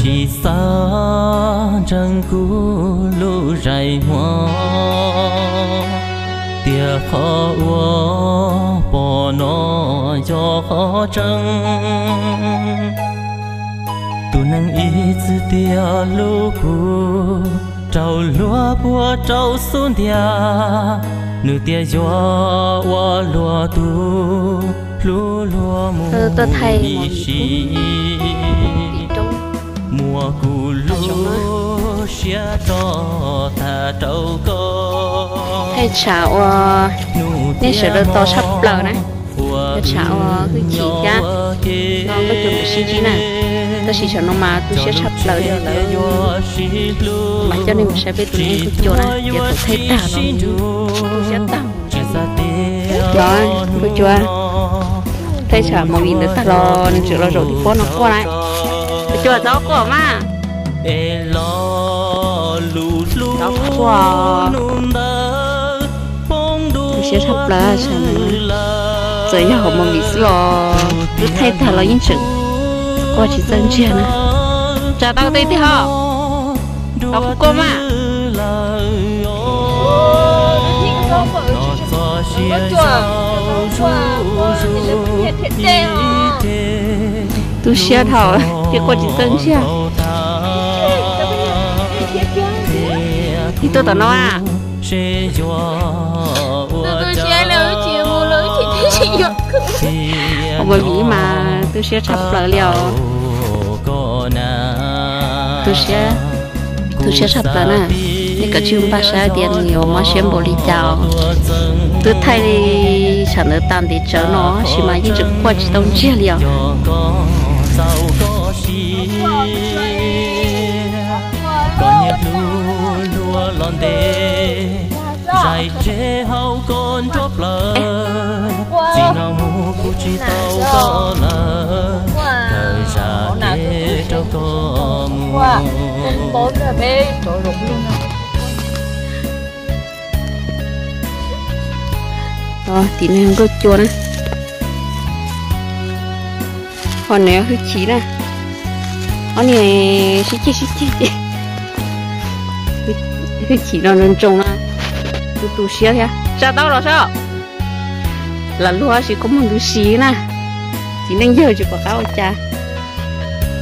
Tsis xav ntseeg kuv lub zais muag, tias qhov uas pom no yog qhov tseeb. Tus neeg ib txwm tias hlub kuv, raug luag puag rau xub ntiag, nws tias yuav ua luag tug hlub luag mus ib sim. Muab kuv lub siab tso tag rau koj. Thaij tshav uas nej sawv daws tos tshaj plaws na, yog tshav uas hwj chim thiab no nkauj cua nkawd sib ntsib na. Tab sis tsam no mas tu siab tshaj plaws li lawm, mas coj nej mus saib peb tus neeg nkauj cua na, ces thaum thaij tag no tu siab tag. No nkauj cua, thaij tshav movie ntawd tag los nws tseem los zaum tib pob no quaj na. Nkauj cua txhob quaj mas. Txhob quaj. Tu siab tshaj plaws tshav no. Txawm yog hauv movie xwb los twb thaij tag los yeej tseem quaj tsis txawj ntsiag na. Tsa tau tej tiag ho. Txhob quaj mas. Tu siab dhau, thiaj quaj tsis txawj ntsiag. Ib tuaj tom no a. Ua movie mas tu siab tshaj plaws li os. Tu siab, tu siab tshaj plaws na. Nej kav tsij npaj saib tias nws yuav mob siab npaum li cas os. Twb thaij li tshav ntawd tas ntev tsawv no tab sis mas yeej tseem quaj tsis tau ntsiag li os. Koj niag hlub luag los ntev, zais tsev hauv koj nruab plawv, txij no mus kuv tsis tau koj lawm, kawm zaj kev rau koj mus. Tim no nkauj cua na. Ho nws hwj chim na. Ob niag sib ceg sib ceg ces hwj chim no ntsoos ntsoos na. Tu tu siab thiab. Tsa tau los soj. Lam luag sis koj muag ntws si na. Txiv neej yawg tsis pom qab ua cas.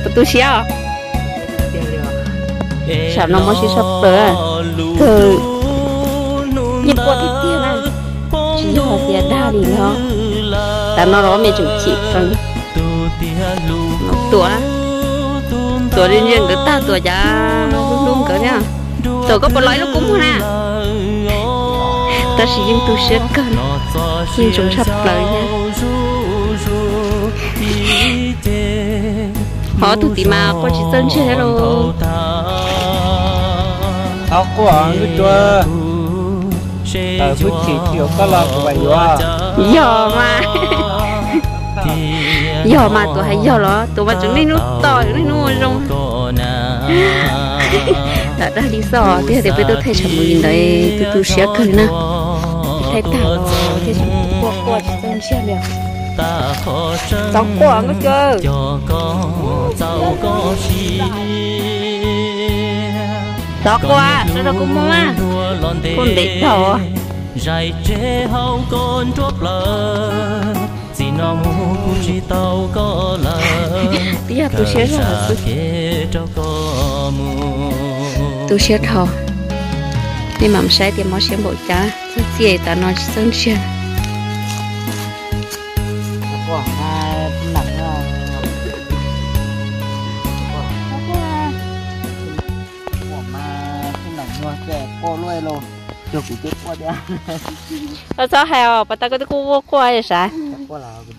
Puas tu siab os? Tsam no mob siab tshaj plaws, kawg yeej quaj tiag tiag na, tsis yog hais tias dag li no. Tav no los ob me tseem chim qees, Tuam, Tuam li ntsia nkawd tag Tuam cas hlub hlub nkawd thiab. Tuam koj puas los ib lub kua muag na? Tab sis yeej tu siab kawg, yeej ntsoos tshaj plaws thiab. Ho ob tug tim mas quaj tsis txawj ntsiag thiab lauj. Txhob quaj, Nkauj Cua. Tawm hwj chim tsis yuav koj los kuv mam yuav. Yog mas, yog mas Tuam hais yog los Tuam mas tseem niaj hnub tos niaj hnub ua zoo. Lam dag li xwb os, twb yog tias peb tuaj thaij tshav movie ntawd tu tu siab kawg li na. Thaij tag los thiaj tseem quaj quaj tsis txawj ntsiag li. Txhob quaj Nkauj Cua. Txhob quaj, sawv rau kua muag mas. Kuj ntev dhau. Twb yog tu siab zog xwb. Tu siab dhau. Nej mam saib tias mob siab npaum cas, txog txiaj tas no tsis txawj ntsiag. Txhob hais os, pas tas koj twb kuj quaj quaj sav.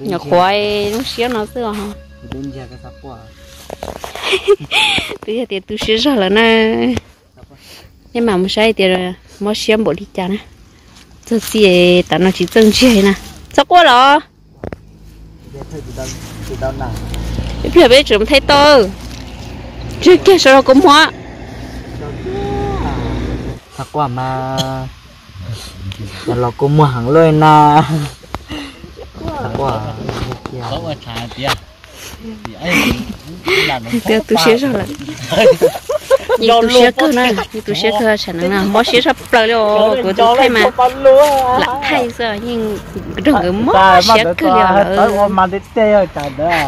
Nyuam qhuav zoo siab no xwb os. Twb yog tias tu siab zog lawm na. Nej mam mus saib tias mob siab npaum li cas na. Txog txiaj tas no tsis txawj ntsiag na. Txhob quaj los. Ib pliag peb tseem thaij tau. Ntsiag kiag sawv rau kua muag. Txhob quaj mas, los kua muag heev lawm na. Txhob quaj. Twb tu siab zog lawm. Yeej tu siab kawg na, yeej tu siab kawg, tsam no mob siab tshaj plaws li os. Kuv tus thaij mas lam thaij xwb, yeej raug nkawd mob siab kawg li os lawm.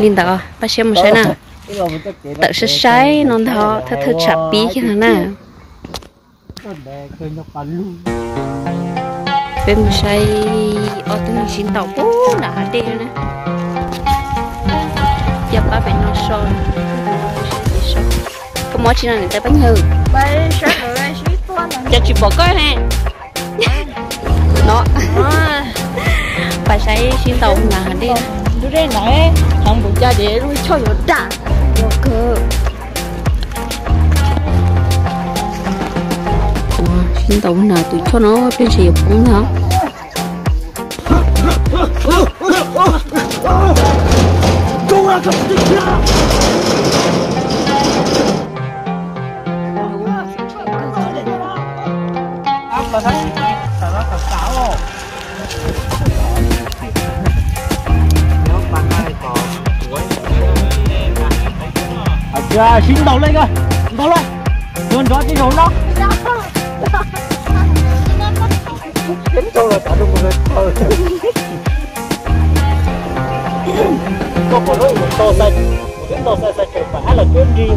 Li ntawd pab siab mus saib na. Tawm saib saib no ntag, thawj thawj tsham pib kiag no na. Peb mus saib ob tug neeg sib ntaus pub nram hav dej na. Yog pab pem no so. Koj mob tsis no niam tais Paj Nyawg? Cas tsis pom koj he? No, pab saib sib ntaus nram hav dej. Lub dej no heev npaum cas ces lub choj yuav dam. Sib ntaus nram tus choj no peb ntshe yuav poob na. Sib ntaus li, ntaus li, nrov nrov tej zaum no. Koj pom lub mus tau xai, tau xai xai kawm pam ab los cuab nrig.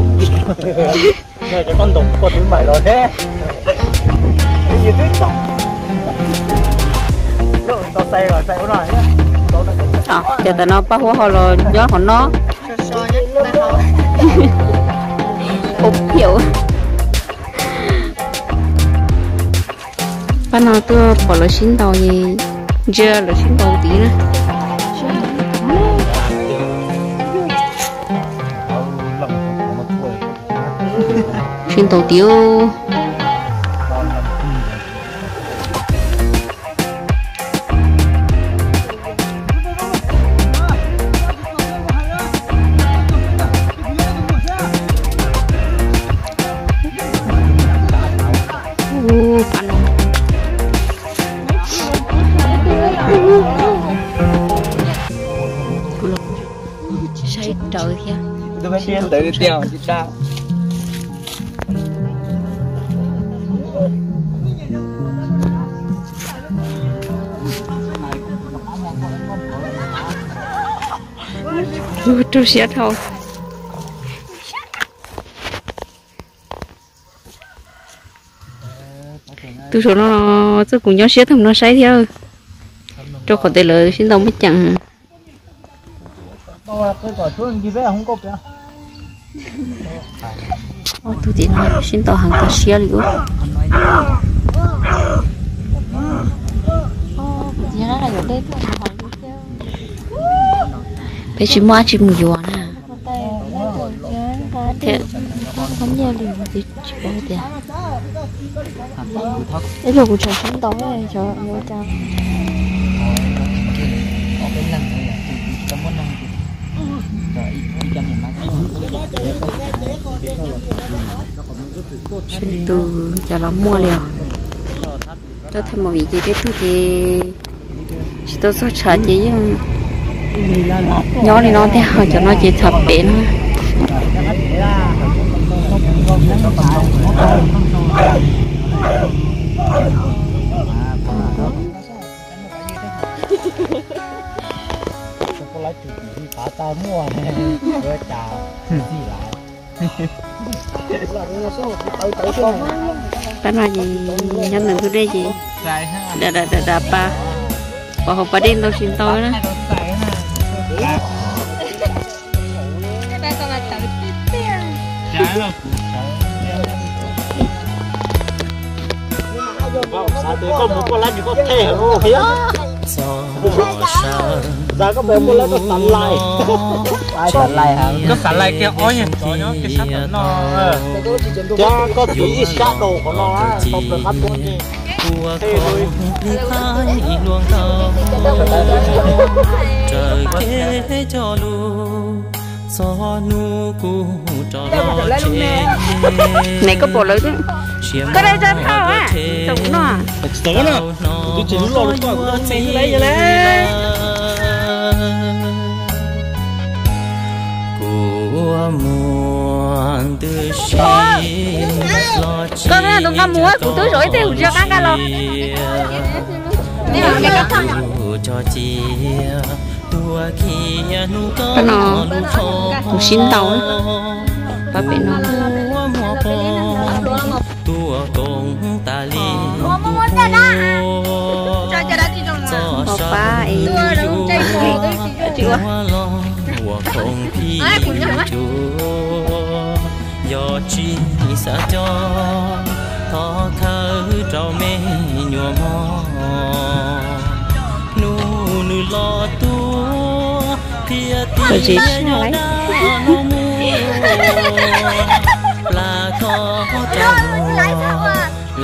Cov koj ntaus koj twb maim los thiab. Twb yus twb tau. Tau xai los xai ua no. Ces tam no pab huab ho los nyob hauv no. Ua phiaum. Pab no tuaj pom lawv sib ntaus, ntsia lawv sib ntaus tid na. Sib ntaus tid. Saib rawv thiab. Rau siab dhau. Tus saum no txoj kuv nyob siab tag no saib thiab, rau qhov tias lawv sib ntaus muaj ceem. Tus tim no sib ntaus heev tas siab li ub. Peb tsis muaj dab tsi mus yuav na. Thiab tsis paub tias ib los kuv tseem sib ntaus xyov yuav cas. Sib ntaus cas los muaj li os. Cov thaij movie ces tej tug ces tsis tau txog tshav ces yeej nyob li no tiag, cov no ces tshav pem no. Pab no ces nyob ntawm ntug dej ces da da da da pa, pom hauv pas dej ntau tsis ntau na. Xav tias koj mus koj lab nws koj thej heev thiab. Xav koj mus koj lab koj xav lais. Koj xav lais kiag ob nyuag tsov nyob kiag sab tom no. Thiab koj tiv ib sab rau qhov no tau plaws qab tuab nteg. Raws kev cog lus, txog hnub kuv rov los tsev. Neb koj pom lawv, koj dai tsa thauj a, tau kuv noj. Tau hnov kuv yuav txiv lub los rau koj, kuv me xwb lauj, yog le. Kuv Ua muag ntws si los tsis tus nqa mus kuv twb zaum ib teg kuv tsis nqa nqa los. Tus cov cia tuag kiag hnub ko lub qhov kuv sib ntaus pab pem no. Ua muag poob tuaj koom tas li txoj sa pab es ua los ua khoom phij cuag. Yog tsis xav coj thov khawb rau me nyuam mog. Hnub nws los tuaj qhia tias yog hnub muaj plas koj rau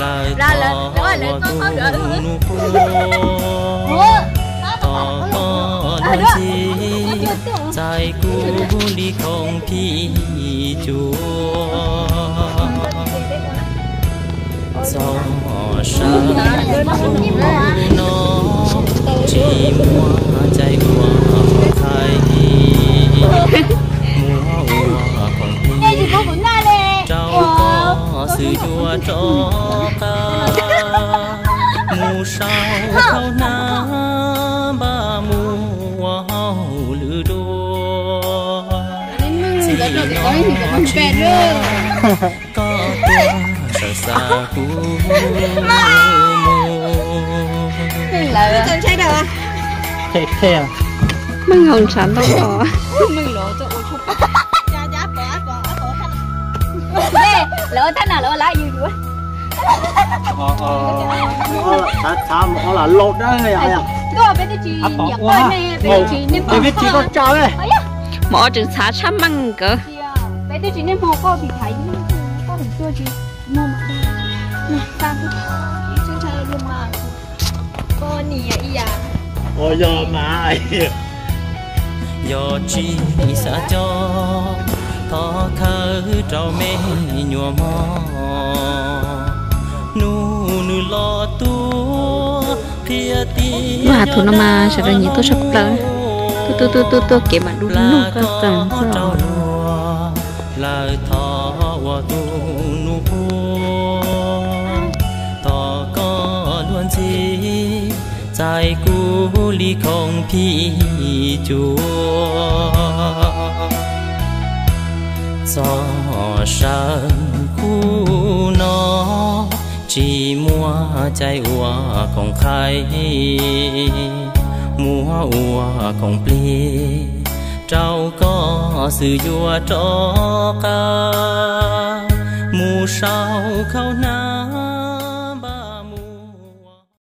lawm, thov ua tus nus puag, thov koj luag ntxhi txais kuv li khoom phij cuag. Txog sawv kuv no tsis muaj cai ua khoom thaij, muab ua khoom phij rau koj xwb yuav rov qab mus sau khau hnab npaj mus ua hauj lwm dua. Txij no tsis muaj koj tuaj sawv xa kuv mus. Meej haus ntshav ntau os. Lawv thaj na lawv lab yus yus. Tuaj peb twb tsis nyiam poj ne, peb twb tsis niaj poj. Mov tseem txhav tshaj meej nkawd. Peb twb tsis niaj hmo koj tis thaiv koj hais tuaj tsis muaj mas. Yog tsis xav coj thov khawb rau me nyuam mog. Hnub nws los tuaj qhia tias lub hav thuv no mas sawv daws nyiam tuaj tshaj plaws. Tuaj tuaj tuaj tuaj tuaj kev mas du lug qawg qees xwb os. Lawv thov ua tus nus puag, thov koj luag ntxhi txais kuv li khoom phij cuag. Txog sawv kuv no tsis muaj cai ua khoom khaib, muab ua khoom plig rau koj xwb yuav rov qab mus sau khau hnab